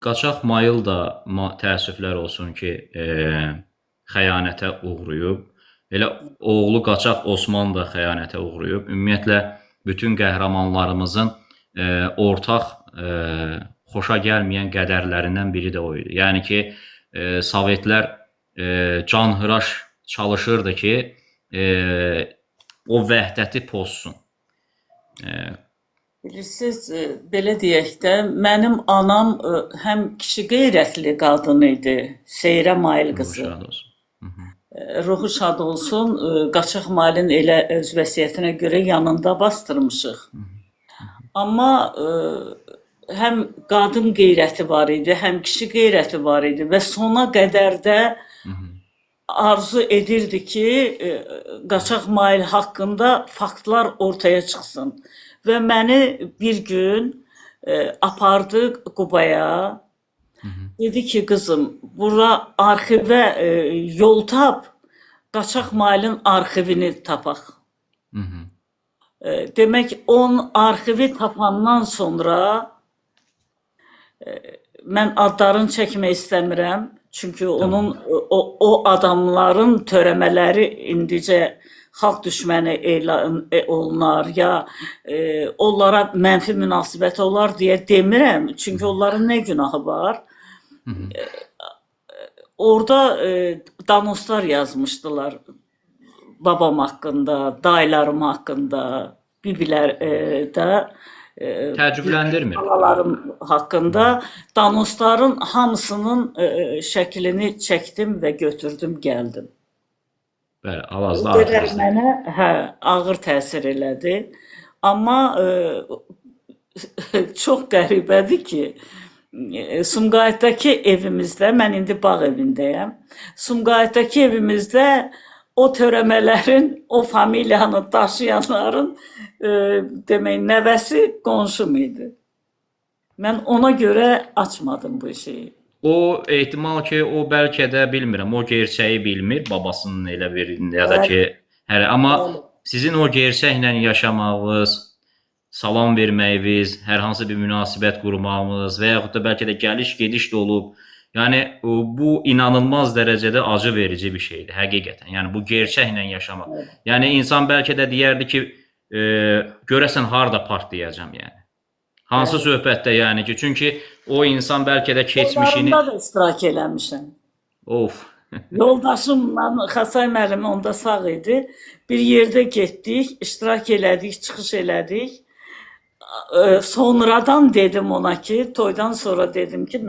Qaçaq Mayıl da təəssüflər olsun ki, xəyanətə uğrayıb. Elə oğlu Qaçaq Osman da xəyanətə uğrayıb. Ümumiyyətlə bütün qəhrəmanlarımızın ortaq xoşa gəlməyən qədərlərindən biri də o idi. Yəni ki, Sovetlər canhıraş çalışırdı ki, o vəhdəti pozsun. Bilirsiniz, belə deyək də, mənim anam həm kişi qeyrətli qadın idi, Seyrə Mail Ruhu qızı. şad olsun. Hı -hı. Ruhu şad olsun, Qaçaq Mailin elə öz vəsiyyətinə görə yanında bastırmışıq. Amma həm qadın qeyrəti var idi, həm kişi qeyrəti var idi və sona qədər də arzu edirdi ki, Qaçaq Mail haqqında faktlar ortaya çıxsın. Və məni bir gün apardı Qubaya. Dedi ki, qızım, bura arxivə yol tap, Qaçaq Mailin arxivini tapaq. Hı -hı. Demək, onun arxivi tapandan sonra mən adlarını çəkmək istəmirəm. Çünki onun o adamların törəmələri indicə xalq düşməni elan olunar ya onlara mənfi münasibət olar deyə demirəm. Çünki onların nə günahı var? Hı -hı. Orada danoslar yazmışdılar babam haqqında, dayılarım haqqında, bibilər də Təəccübləndirmir. Xalalarım haqqında danosların hamısının şəklini çəkdim və götürdüm, gəldim. Bəli, O hal-hazırda qədər arxivdə. mənə ağır təsir elədi. Amma çox qəribədir ki, Sumqayıtdakı evimizdə, mən indi bağ evindəyəm. Sumqayıtdakı evimizdə o törəmələrin, o familiyanı daşıyanların demək nəvəsi qonşum idi. Mən ona görə açmadım bu şeyi. O ehtimal ki, o bəlkə də bilmirəm, o gerçəyi bilmir, babasının elə bir ya da ki, hələ amma sizin o gerçəklə yaşamağınız, salam verməyiniz, hər hansı bir münasibət qurmağınız və yaxud da bəlkə də gəliş-gediş də olub. Yəni bu inanılmaz dərəcədə acı verici bir şeydir həqiqətən. Yəni bu gerçəklə yaşamaq. Yəni insan bəlkə də deyərdi ki, görəsən harda partlayacağam yəni. Hansı söhbətdə yəni ki, çünki o insan bəlkə də keçmişini Onlarında da iştirak eləmişəm. Of. Yoldaşımla Xasay müəllim onda sağ idi. Bir yerdə getdik, iştirak elədik, çıxış elədik. Sonradan dedim ona ki, toydan sonra dedim ki, mən